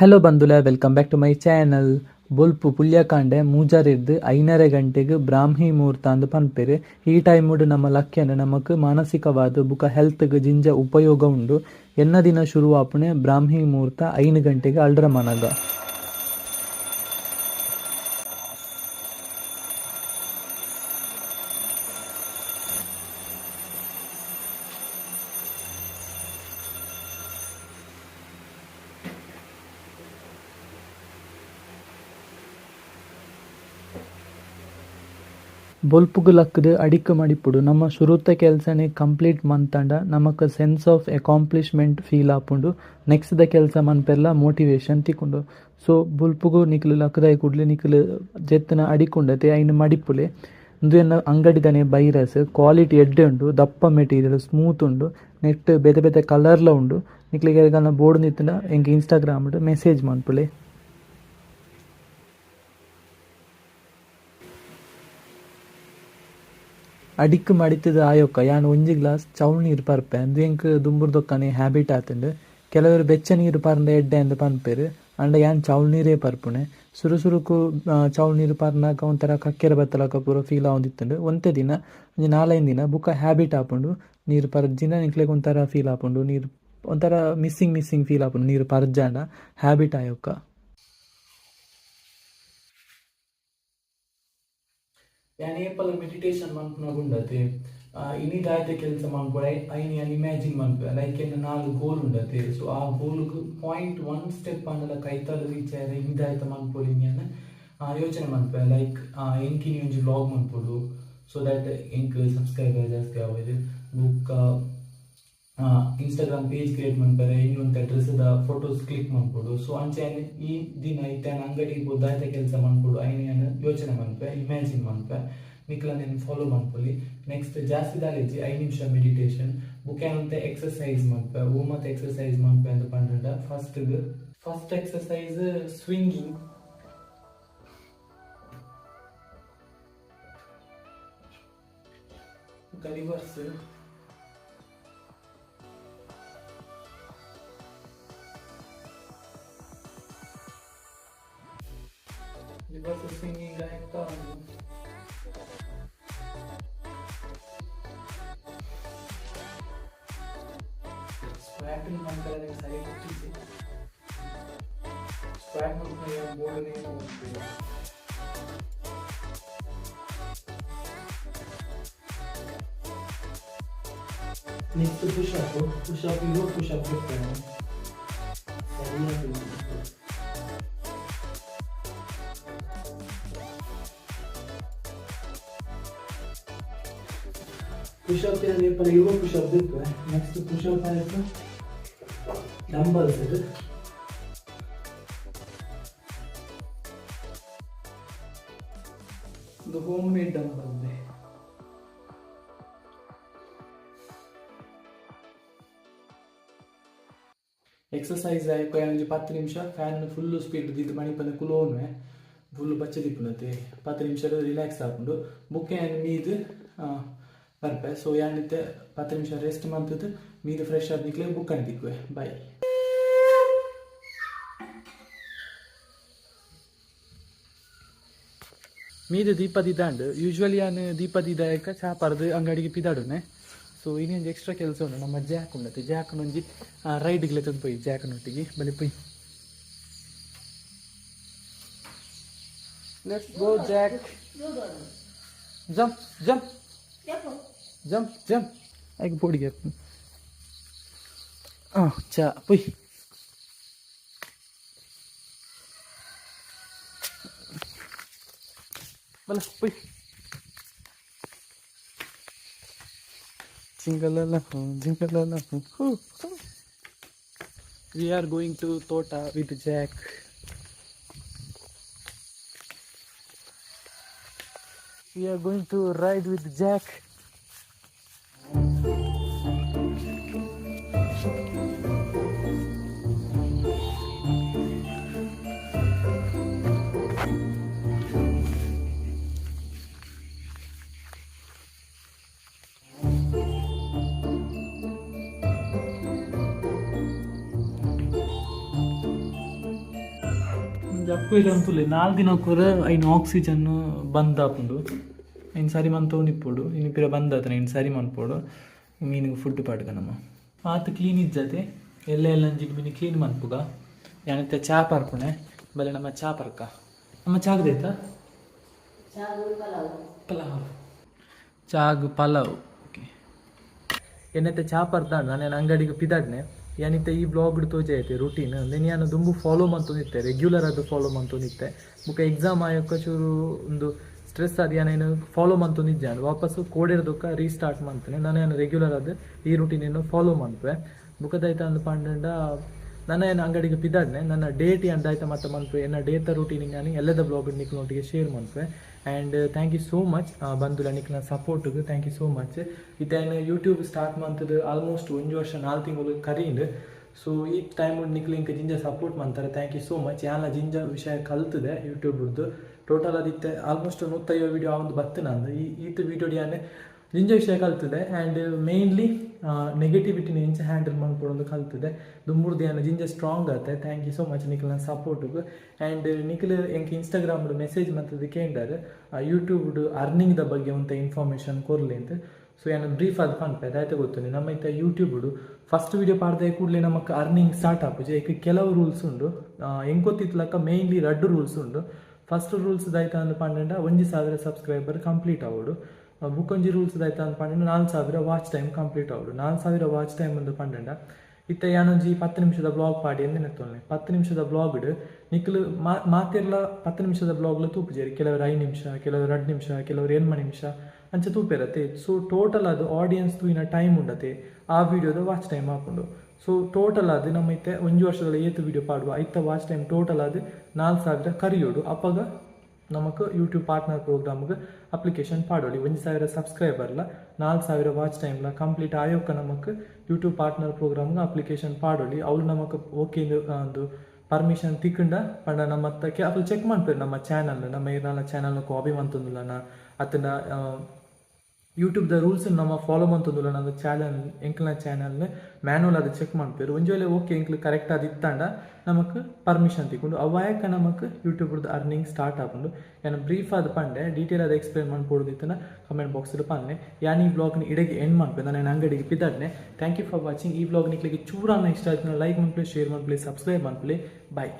Hello ಬಂಧುಲೆ, welcome back to my channel. ಬೊಲ್ಪು ಪುಲ್ಯಕಾಂಡೆ ಮೂಜರೆರ್ದ್ 5:30 ಗಂಟೆಗ್ ಬ್ರಾಹ್ಮಿ ಮುಹೂರ್ತ ಅಂದ್ ಪನ್ಪೆರ್. ಈ ಟೈಮುಡು ನಮ್ಮ ಲಕ್ಯನ ನಮಕ್ ಮಾನಸಿಕವಾದ್ ಬುಕ ಹೆಲ್ತ್ ಗ್ ಜಿಂಜ ಉಪಯೋಗ ಉಂಡು. ಎನ್ನ ದಿನ ಶುರು ಆಪುನೆ ಬ್ರಾಹ್ಮಿ ಮುಹೂರ್ತ 5 ಗಂಟೆಗ್ ಅಲ್ರಮನಗ. ಬೊಲ್ಪುಗು ಲಕ್ಕುದು ಅಡಿಕ್ ಮಡಿಪುಡು ನಮ್ಮ ಶುರುತ ಕೆಲಸನೆ ಕಂಪ್ಲೀಟ್ ಮಂತಂಡ ನಮಕ್ ಸೆನ್ಸ್ ಆಫ್ ಅಕಾಂಪ್ಲಿಷ್ಮೆಂಟ್ ಫೀಲ್ ಆಪುಂಡು. ನೆಕ್ಸ್ಟ್ ದ ಕೆಲಸ ಮನ್ಪೆರ್ಲ ಮೋಟಿವೇಶನ್ ತಿಕ್ಕುಂಡು. ಸೊ ಬೊಲ್ಪುಗು ನಿಕ್ಲು ಲಕ್ಕುದಾಯಿ ಕೂಡ್ಲೆ ನಿಕ್ಲು ಜೆತ್ತನ ಅಡಿಕುಂಡತೆ ಐನ್ ಮಡಿಪುಲೆ. ಉಂದು ಎನ್ನ ಅಂಗಡಿದನೆ ಬೈರಸ್ ಕ್ವಾಲಿಟಿ ಎಡ್ಡೆ ಉಂಡು, ದಪ್ಪ ಮೆಟೀರಿಯಲ್ ಸ್ಮೂತ್ ಉಂಡು, ನೆಟ್ ಬೇತೆ ಬೇತೆ ಕಲರ್ಲ ಉಂಡು. ನಿಕ್ಲಿಗೆ ಬೋರ್ಡ್ ನಿತ್ತುಂಡ ಎಂಕ್ ಇನ್ಸ್ಟಾಗ್ರಾಮ್ ಮೆಸೇಜ್ ಮನ್ಪುಲೆ. ಅಡಿಕ್ ಮಡಿತದ ಆಯೋಕ ಯಾನ್ ಒಂಜಿ ಗ್ಲಾಸ್ ಚೌಲ್ ನೀರು ಪರ್ಪೆ ಅಂದು ಎಂಕ್ ದುಂಬುರ್ದೊಕ್ಕನೆ ಹ್ಯಾಬಿಟ್ ಆತುಂಡು. ಕೆಲವರು ಬೆಚ್ಚ ನೀರು ಪರ್ಂಡ ಎಡ್ಡೆ ಅಂದ್ ಪನ್ಪೆರ್, ಅಂಡ ಯಾನ್ ಚೌಲ್ ನೀರೇ ಪರ್ಪುನೆ. ಸುರು ಸುರುಕು ಚೌಲ್ ನೀರು ಪರ್ನಾಗ ಒಂಥರ ಕಕ್ಕೆರ ಬತ್ತಲಕ ಪೂರ ಫೀಲ್ ಆವೊಂದಿತ್ತುಂಡು. ಒಂತೆ ದಿನ ಒಂಜಿ 4-5 ದಿನ ಬುಕ್ಕ ಹ್ಯಾಬಿಟ್ ಆಪುಂಡು. ನೀರು ಪರ್ಜಿನ ನಿಕ್ಲೆಗ್ ಒಂಥರ ಫೀಲ್ ಆಪುಂಡು, ನೀರು ಒಂಥರ ಮಿಸ್ಸಿಂಗ್ ಮಿಸ್ಸಿಂಗ್ ಫೀಲ್ ಆಪುಂಡು ನೀರು ಪರ್ಜಾಂಡ ಹ್ಯಾಬಿಟ್ ಆಯೋಕ. ಯಾನ್ ಏಪಲ ಮೆಡಿಟೇಷನ್ ಮನ್ಪುನಗುಂಡತೆ ಇನಿ ದಾಯತೆ ಕೆಲಸ ಮನ್ಪುಡೆ ಐನ್ ಯಾನ್ ಇಮ್ಯಾಜಿನ್ ಮನ್ಪುವೆ. ಲೈಕ್ ಎನ್ನ 4 ಗೋಲ್ ಉಂಡತೆ, ಸೊ ಆ ಗೋಲ್ಗ್ 0.1 ಸ್ಟೆಪ್ ಆಂಡಲ ಕೈತಲ್ ರೀಚ್ ಆಯರೆ ಇನಿ ದಾಯತೆ ಮನ್ಪೊಲಿ ಯಾನ್ ಯೋಚನೆ ಮನ್ಪುವೆ. ಲೈಕ್ ಎಂಕ್ ಇನಿ ಒಂಜಿ ವ್ಲಾಗ್ ಮನ್ಪೊಡು ಸೊ that ಎಂಕ್ ಸಬ್ಸ್ಕ್ರೈಬರ್ ಜಾಸ್ತಿ ಆವೊಡು. ಬುಕ್ಕ ಇನ್ಸ್ಟಾಗ್ರಾಮ್ ಪೇಜ್ ಕ್ರಿಯೇಟ್ ಮನ್ಪೆರೆ ಇನ್ನೊಂದು ಡ್ರೆಸ್ದ ಫೋಟೋಸ್ ಕ್ಲಿಕ್ ಮನ್ಪೊಡು. ಸೊ ಅಂಚೆ ಈ ದಿನ ಇತ್ತೆ ಅಂಗಡಿ ದಾಯತೆ ಕೆಲಸ ಮನ್ಪೊಡು ಐನ್ ಯಾನ್ ಯೋಚನೆ ಮನ್ಪೆ, ಇಮ್ಯಾಜಿನ್ ಮನ್ಪೆ. ನಿಕ್ಲ నేను ಫಾಲೋ ಮನ್ಪೊಲಿ. ನೆಕ್ಸ್ಟ್ ಜಾಸ್ತಿ ದಾಲೇಜಿ 5 ನಿಮಿಷ ಮೆಡಿಟೇಷನ್ ಬುಕ್ ಏನಂತ ಎಕ್ಸರ್ಸೈಸ್ ಮನ್ಪೆ. ಓ ಮತ್ತೆ ಎಕ್ಸರ್ಸೈಸ್ ಮನ್ಪೆ ಅಂತ ಪಂಡ first exercise swinging. Reverse reverse swinging ಆಯ್ತಾ. ಸ್ಕ್ವಾಟ್ ಮಾಡ್ತಾರೆ ಸರಿ ಗೊತ್ತಿದೆ. ಸ್ಕ್ವಾಟ್ ಮಾಡ್ತಾರೆ ಬೋರ್ಡ್. ನೆಕ್ಸ್ಟ್ ಪುಷಪ್, ಪುಷಪ್ ಇರೋ ಪುಷಪ್ ಬಿಡ್ತೇನೆ ಸರಿಯಾಗಿ. ಪುಷಪ್ ಏಪಲ ಇರುವ ಪುಷಪ್ ಬಿಡ್ತೇವೆ. ನೆಕ್ಸ್ಟ್ ಪುಷಪ್ ಆಯ್ತು ಡಂಬಲ್ಸ್. ಇದು ಒಂದು ಹೋಮ್ ಮೇಡ್ ಡಂಬಲ್. ಎಕ್ಸರ್ಸೈಸ್ ಆಯ್ತು ಒಂಜಿ 10 ನಿಮಿಷ ಫ್ಯಾನ್ ಫುಲ್ ಸ್ಪೀಡ್ ದಿದ್ದು ಮಣಿಪಂದೆ ಕುಲೋನ್ವೆ ಫುಲ್ ಬಚ್ಚ ದಿಪ್ಪುನತೆ 10 ನಿಮಿಷ ರಿಲ್ಯಾಕ್ಸ್ ಆಪುಂಡು. ಬುಕ್ ಯಾನ್ ಮೀದ್ ಬರ್ಪೆ. ಸೊ ಯಾನ್ ಇತ್ತೆ 10 ನಿಮಿಷ ರೆಸ್ಟ್ ಮಂತದ್ದು ಮೀದ್ ಫ್ರೆಶ್ ಆದ್ ನಿಕ್ಲೆ ಬುಕ್ ಅನ್ ತಿಕ್ಕುವೆ. ಬಾಯ್. ಮೀದ್ ದೀಪ ದಿದಾಂಡ್. ಯೂಶ್ವಲಿ ಯಾನ್ ದೀಪ ದಿದಾಯಕ ಚಾ ಪರ್ದು ಅಂಗಡಿಗೆ ಪಿದಾಡುನೆ. ಸೊ ಇನ್ನೊಂದು ಎಕ್ಸ್ಟ್ರಾ ಕೆಲಸ ಉಂಟು. ನಮ್ಮ ಜಾಕ್ ಉಂಡತೆ, ಜಾಕ್ನೊಂಜಿ ರೈಡ್ಗೆ ತಂದು ಪೋಯಿ ಜಾಕ್ನೊಟ್ಟಿಗೆ ಬಲೆ ಪೋಯಿ. Let's go Jack, jump jump jump jump. ಐಕ್ ಬೋಡಿಗೆ ಚಾ ಪೊಯ್ ಬಲ ಪೊಯ್. Jingalala, jingalala. We are going to Tota with Jack. We are going to ride with Jack. ಒಂಜಿ ಅಕ್ವೇರಿಯಂ ತೂಲೆ. 4 ದಿನಕ್ಕೊರ ಐನ್ ಆಕ್ಸಿಜನ್ ಬಂದ್ ಆಪುಂಡು. ಐನ್ ಸರಿ ಮಂತೊಂದಿಪ್ಪೊಡು. ಇನಿ ಪಿರ ಬಂದ್ ಆತನ, ಐನ್ ಸರಿ ಮನ್ಪೊಡು. ಮೀನಿಗೆ ಫುಡ್ ಪಾಡ್ಗ. ನಮ್ಮ ಮಾತು ಕ್ಲೀನ್ ಇಜ್ಜತೆ. ಎಲ್ಲ ಎಲ್ಲ ಅಂಜಿನ ಮೀನು ಕ್ಲೀನ್ ಮನ್ಪುಗ. ಯಾನಿತ್ತೆ ಚಾ ಪರ್ಪುಣೆ. ಬಲೆ, ನಮ್ಮ ಚಾ ಪರ್ಕ. ನಮ್ಮ ಚಾಗದೈತಾ? ಪಲಾವ್. ಚಾಗ್ ಪಲಾವ್. ಓಕೆ, ಎನ್ನತ್ತೆ ಚಾ ಪರ್ದಾಂಡ ನಾನು ಅಂಗಡಿಗೆ ಪಿದಾಡ್ನೆ. ಯಾನಿತ್ತೆ ಈ ಬ್ಲಾಗ್ ತೋಜಾಯ್ತೆ ರುಟೀನ್. ಅಂದೆ ಯಾನು ದುಂಬು ಫಾಲೋ ಮಂತೊಂದಿತ್ತೆ, ರೆಗ್ಯುಲರ್ ಅದು ಫಾಲೋ ಮಂತೊಂದಿತ್ತೆ. ಬುಕ್ಕ ಎಕ್ಸಾಮ್ ಆಯೊಕ್ಕ ಚೂರು ಒಂದು ಸ್ಟ್ರೆಸ್ ಅದು ಯಾನೇನು ಫಾಲೋ ಮಂತೊಂದಿಜ್ಜಾಂಡ್. ವಾಪಸ್ ಕೋಡಿರ್ದೊಕ್ಕ ರೀಸ್ಟಾರ್ಟ್ ಮಂತನೆ. ನಾನು ಏನು ರೆಗ್ಯುಲರ್ ಅದು ಈ ರುಟೀನ್ ಫಾಲೋ ಮನ್ಪೆ. ಬುಕ್ಕದಾಯ್ತ ಅಂದ್ ಪಂಡಂಡ, ನನ್ನ ಏನು ಅಂಗಡಿಗೆ ಪಿದಾಡ್ನೆ. ನನ್ನ ಡೇಟ್ ಏನು ದಾಯ್ತ ಮತ್ತೆ ಮನ್ಪೆ, ಎನ್ನ ಡೇತ ರುಟೀನ್ ನಾನು ಎಲ್ಲದ ಬ್ಲಾಗ್ ನಿಕ್ಲೊಟ್ಟಿಗೆ ಶೇರ್ ಮನ್ಪೆ. And thank you so much ಬಂದುಲ ನಿಕ್ಲ ಸಪೋರ್ಟ್ಗೆ. Thank you so much. ಇತ್ತೆ ಯೂಟ್ಯೂಬ್ ಸ್ಟಾರ್ಟ್ ಮಂತದ್ದು ಆಲ್ಮೋಸ್ಟ್ 1 ವರ್ಷ 4 ತಿಂಗಳು ಕರೀಂಡ್. ಸೊ ಈ ಟೈಮ್ ನಿಕ್ಲು ಇಂಕ ಜಿಂಜ ಸಪೋರ್ಟ್ ಮಂತಾರೆ, thank you so much. ಯಾನ್ಲ ಜಿಂಜ ವಿಷಯ ಕಲ್ತದೆ ಯೂಟ್ಯೂಬ್ದು. ಟೋಟಲ್ ಅದಿತ್ತೆ ಆಲ್ಮೋಸ್ಟ್ 150 ವೀಡಿಯೋ ಒಂದು ಬತ್ತು ನಂದು. ಈ ಈತ ವೀಡಿಯೋ ಯಾನೆ ಜಿಂಜ ವಿಷಯ ಕಲ್ತದೆ. ಆ್ಯಂಡ್ ಮೇನ್ಲಿ ನೆಗೆಟಿವಿಟಿನ ಎಂಚ ಹ್ಯಾಂಡಲ್ ಮನ್ಪೊಡೊಂದು ಕಲ್ತದೆ. ದುಂಬುರ್ದು ಯಾನ್ ಜಿಂಜ ಸ್ಟ್ರಾಂಗ್ ಆತೆ. Thank you so much ನಿಕ್ಲ್ನ ಸಪೋರ್ಟ್ಗೆ. ಆ್ಯಂಡ್ ನಿಕ್ಲು ಎಂಕ್ ಇನ್ಸ್ಟಾಗ್ರಾಮ್ ಮೆಸೇಜ್ ಮಂತದ್ದು ಕೇಂಡಾರ್, ಯೂಟ್ಯೂಬ್ ಅರ್ನಿಂಗ್ the ಬಗ್ಗೆ ಒಂತ ಇನ್ಫಾರ್ಮೇಷನ್ ಕೊರ್ಲಿ ಅಂತ. ಸೊ ಯಾನ್ ಬ್ರೀಫ್ ಆದ್ ಪನ್ಪೆ, ದಾಯ್ತ ಗೊತ್ತುಂಡು. ನಮ್ಮ ಇತ್ತ ಯೂಟ್ಯೂಬ್ ಫಸ್ಟ್ ವೀಡಿಯೋ ಪಾಡ್ದೆ ಕೂಡಲೇ ನಮಕ್ ಅರ್ನಿಂಗ್ ಸ್ಟಾರ್ಟ್ ಆಪುಜಿ. ಏಕೆ ಕೆಲವು ರೂಲ್ಸ್ ಉಂಡು. ಎಂಕೊತ್ತಿತ್ಲಕ್ಕ ಮೇನ್ಲಿ ರಡ್ಡು ರೂಲ್ಸ್ ಉಂಡು. ಫಸ್ಟ್ ರೂಲ್ಸ್ ದಾಯ್ತ ಅಂದ್ ಪಂಡಂಡ, 1000 ಸಬ್ಸ್ಕ್ರೈಬರ್ ಕಂಪ್ಲೀಟ್ ಆವೊಡು. ಬುಕ್ಕೊಂಜಿ ರೂಲ್ಸ್ ದಾಯ್ತ ಅಂದ್ ಪಂಡಂಡ, 4000 ವಾಚ್ ಟೈಮ್ ಕಂಪ್ಲೀಟ್ ಆವೊಡು. 4000 ವಾಚ್ ಟೈಮ್ ಅಂದ್ ಪಂಡಂಡ, ಇತ್ತೆ ಯಾನೊಂಜಿ 10 ನಿಮಿಷದ ಬ್ಲಾಗ್ ಪಾಡಿ ಅಂದ್ ನೆತ್ತೊಲ್ಲೆ. 10 ನಿಮಿಷದ ಬ್ಲಾಗ್ಡ್ ನಿಕ್ಲು ಮಾತೆರ್ಲ 10 ನಿಮಿಷದ ಬ್ಲಾಗ್ಲ ತೂಪುಜೆರ್. ಕೆಲವರು 5 ನಿಮಿಷ, ಕೆಲವರು 2 ನಿಮಿಷ, ಕೆಲವರು 8 ನಿಮಿಷ ಅಂಚ ತೂಪೆರತೆ. ಸೊ ಟೋಟಲ್ ಅದು ಆಡಿಯನ್ಸ್ ತೂಯಿನ ಟೈಮ್ ಉಂಡತೆ, ಆ ವಿಡಿಯೋದ ವಾಚ್ ಟೈಮ್ ಆಪುಂಡು. ಸೊ ಟೋಟಲ್ ಅದು ನಮ್ಮ ಇತ್ತೆ 1 ವರ್ಷದ ಏತು ವಿಡಿಯೋ ಪಾಡುವ, ಐತ ವಾಚ್ ಟೈಮ್ ಟೋಟಲ್ ಅದು 4000 ಕರಿಯೋಡು. ಅಪ್ಪಗ ನಮಕ್ ಯೂಟ್ಯೂಬ್ ಪಾರ್ಟ್ನರ್ ಪ್ರೋಗ್ರಾಮ್ಗೆ ಅಪ್ಲಿಕೇಶನ್ ಪಾಡೋಲಿ. 1000 ಸಬ್ಸ್ಕ್ರೈಬರ್ಲ 4000 ವಾಚ್ ಟೈಮ್ಲ ಕಂಪ್ಲೀಟ್ ಆಯೋಕ ನಮಕ್ ಯೂಟ್ಯೂಬ್ ಪಾರ್ಟ್ನರ್ ಪ್ರೋಗ್ರಾಮ್ಗೆ ಅಪ್ಲಿಕೇಶನ್ ಪಾಡೋಲಿ. ಅವ್ರು ನಮಕ್ ಓಕೆ ಒಂದು ಪರ್ಮಿಷನ್ ತಿಕ್ಕಂಡ ಪಂಡ, ನಮ್ಮ ಅಪ್ಪು ಚೆಕ್ ಮಾಡ್ಪೇರು ನಮ್ಮ ಚಾನಲ್, ನಮ್ಮ ಏನಾಲ ಚಾನಲ್ ಕಾಪಿ ಮಂತೊಂದುಲ್ಲನ, ಅತ್ತಂಡ ಯೂಟ್ಯೂಬ್ದ ರೂಲ್ಸ್ ನಮ್ಮ ಫಾಲೋ ಮಂತೊಂದುಲ್ಲ ನಮ್ಮ ಚಾನಲ್, ಎಂಕ್ಲ ಚಾನಲ್ ಮ್ಯಾನುವಲ್ ಅದು ಚೆಕ್ ಮಾಡ್ಪೇರು. ಒಂಜಿ ವೇಳೆ ಓಕೆ, ಎಂಕ್ಲು ಕರೆಕ್ಟ್ ಅದು ಇತ್ತಾಂಡ ನಮಕ್ ಪರ್ಮಿಷನ್ ತಿಕ್ಕೊಂಡು ಅವಾಯಕ ನಮಕ್ ಯೂಟ್ಯೂಬ್ದ ಅರ್ನಿಂಗ್ ಸ್ಟಾರ್ಟ್ ಆಪುಂಡು. ಯಾನ್ ಬ್ರೀಫ್ ಆದ್ ಪಂಡೆ. ಡೀಟೇಲ್ ಆದ ಎಕ್ಸ್ಪ್ಲೇನ್ ಮನ್ಪೊಡುದಿತ್ತನ ಕಮೆಂಟ್ ಬಾಕ್ಸ್ ಪನ್ನೆ. ಯಾನ್ ಈ ಬ್ಲಾಗ್ನ ಇಡೆಗೆ ಎಂಡ್ ಮನ್ಪೆ. ನಾನು ಅಂಗಡಿಗೆ ಪಿದಾಡ್ನೆ. Thank you for watching. ಈ ಬ್ಲಾಗ್ ನಿಕ್ಲಿಗೆ ಚೂರಾನ ಇಷ್ಟ ಆಯ್ತು ಲೈಕ್ ಮನ್ಪುಲೆ, ಶೇರ್ ಮನ್ಪುಲೆ, ಸಬ್ಸ್ಕ್ರೈಬ್ ಮನ್ಪುಲೆ. ಬಾಯ್.